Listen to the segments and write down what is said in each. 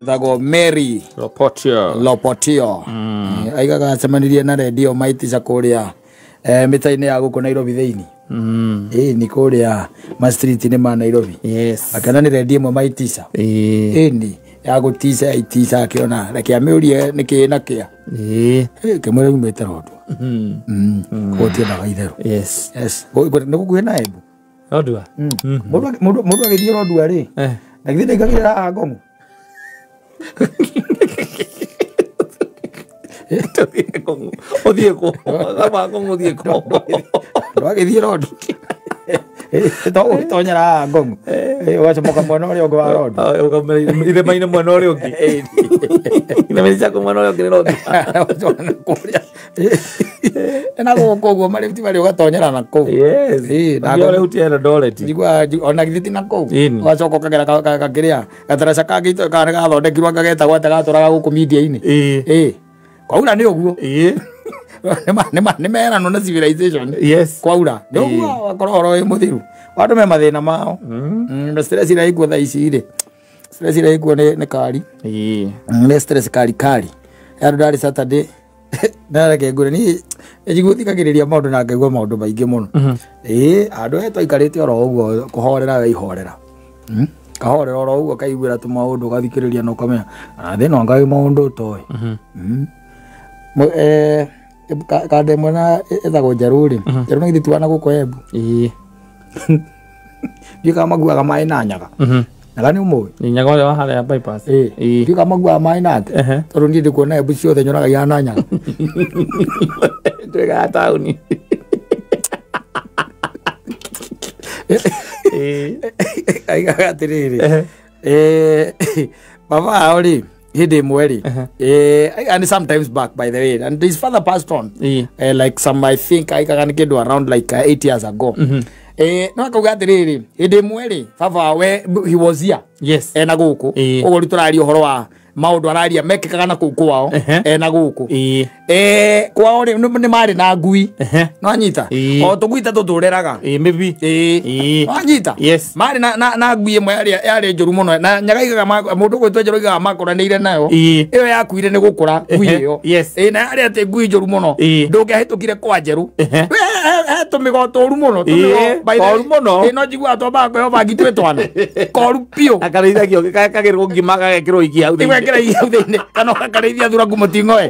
Tagwo Mary Lopotio. Lopotio. Aigaga acemanirie na redio maitica kũrĩa mĩta-inĩ ya gũkũ Nairobi thĩinĩ. Ĩĩ ni kũrĩa ma street-inĩ ma Nairobi. Yes. Akĩona nĩ redio ĩmwe maitica. Ĩĩ. Ĩni ya gũtica aitica akĩona reke amĩũrie nĩkĩĩ na kĩa. Ĩĩ. Kĩmwĩra yumĩte Rondwa. Koguo tiendaga itherũ. Yes. Yes. Nĩ gũkuhĩ na Embu. Lodwar. Mũndũ agĩthiĩ Rondwa rĩ, na githĩ ndaingagĩrĩra haha Ngong'u? Tũthiĩ Ngong'u. Ũthiĩ kũ? Kama Ngong'u ũthiĩ kũ? Ndwagĩthiĩ Rondwa. To ũgĩtonyera haha Ngong'u. Ũgacomoka mwena ũrĩa ũngĩ wa Rondwa. Ah, irĩma-inĩ mwena ũrĩa ũngĩ. Irĩma-inĩ ciaku mwena ũrĩa ũngĩ nĩ Lodwar. Ũgacoka kũrĩa. Na gũkũ ũguo marĩti marĩ ũgatonyera na kũu. Yes. Ĩĩ, na Ũthiĩ ũrehutie Eldoret. Njiguaga ona githĩ ti na kũu. Ĩni. Ũgacoka ũkagera gakĩrĩa gataraca kangĩ kana gathondekirwo anga getagwo atĩa gatũraga gũkũ media-inĩ. Ĩĩ. Ĩĩ. Kwaura nĩ ũguo. Ĩĩ. Nĩ meranwo na civilization. Yes. Kwaura nĩ ũguo wakorwo ũhoro wĩ mũthiru. Andũ me mathĩna mao. Na stress ĩrĩa ĩkuo thaa ici rĩ, stress ĩrĩa ĩkuo nĩ kari. Ĩĩ. Nĩ stress kari kari. Andũ ndarĩ Saturday nareke ngwĩre niĩ njiguo thikagĩrĩria maũndũ na ngaigua maũndũ maingĩ mũno. Ĩĩ andũ aya twaikarĩte oro ũguo kũhorera we ihorera. Kahorera oro ũguo kaiguĩra tũmaũndũ ũgathikĩrĩria na ũkamenya na thĩna anga wĩ maũndũ ũtoĩ. Kanda ĩmwe na ĩtagwo Njerũ rĩ, Njerũ na githĩ ti wana gũkũ Embu. Ĩĩ. Ndiũĩ kana makuaga maĩ na nyaga. Nyaga nĩ ũmũĩ? Nĩ nyaga ũrĩa wa harĩa bypass. Ĩĩ. Ĩĩ. Ndiũĩ kana makuaga maĩ nake. Tondũ niĩ ndĩkuona Embu ciothe nyonaga ihana nyaga. Twĩgaga taũni. Ĩĩ. Aigaga atĩrĩrĩ, baba ao rĩ hĩndĩ ĩmwe rĩ, and sometimes back by the way, and his father passed on. Ĩĩ. Like some I think aigaga nĩ kĩndũ around like 8 years ago. No akauga atĩrĩrĩ, hĩndĩ ĩmwe rĩ baba we he was here. Yes. Ena gũkũ. Ĩĩ. Ũguo rĩu tũraria ũhoro wa maũndũ araria mekĩkaga na kũu kwao ena gũkũ. Kwao rĩ nĩ marĩ na ngui. No anyita? Ĩĩ. O tũngui ta tũtũreraga. Ĩĩ, maybe. Ĩĩ. Ĩĩ. No anyita? Yes. Marĩ na ngui ĩmwe yarĩ njũru mũno na nyaga igaga mũndũ ũgwĩtwo Njerũ aigaga makũranĩire nayo. Ĩĩ. Ĩyo yakuire nĩ gũkũra ngui ĩyo. Yes. Ĩĩ, na yarĩ atĩ ngui njũru mũno. Ndũngĩahĩtũkire kwa Njerũ. He tũmĩgo tũru mũno, tũmĩgo, Ĩĩ, by the way. koru mũno. Ĩĩ, no njiguaga twambaga kwĩho bangi twĩ twana. Koru biũ. Akarĩithagio kagĩrwo ngima gagekĩrwo iki hau thĩinĩ. Igwekĩra irio hau thĩinĩ kana ũgakarĩithia thuraku mũting'oe.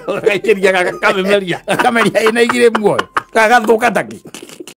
Ũgagaikĩria gakamemeria. Gakameria ĩna igirĩ muoyo. Gagathũka taki.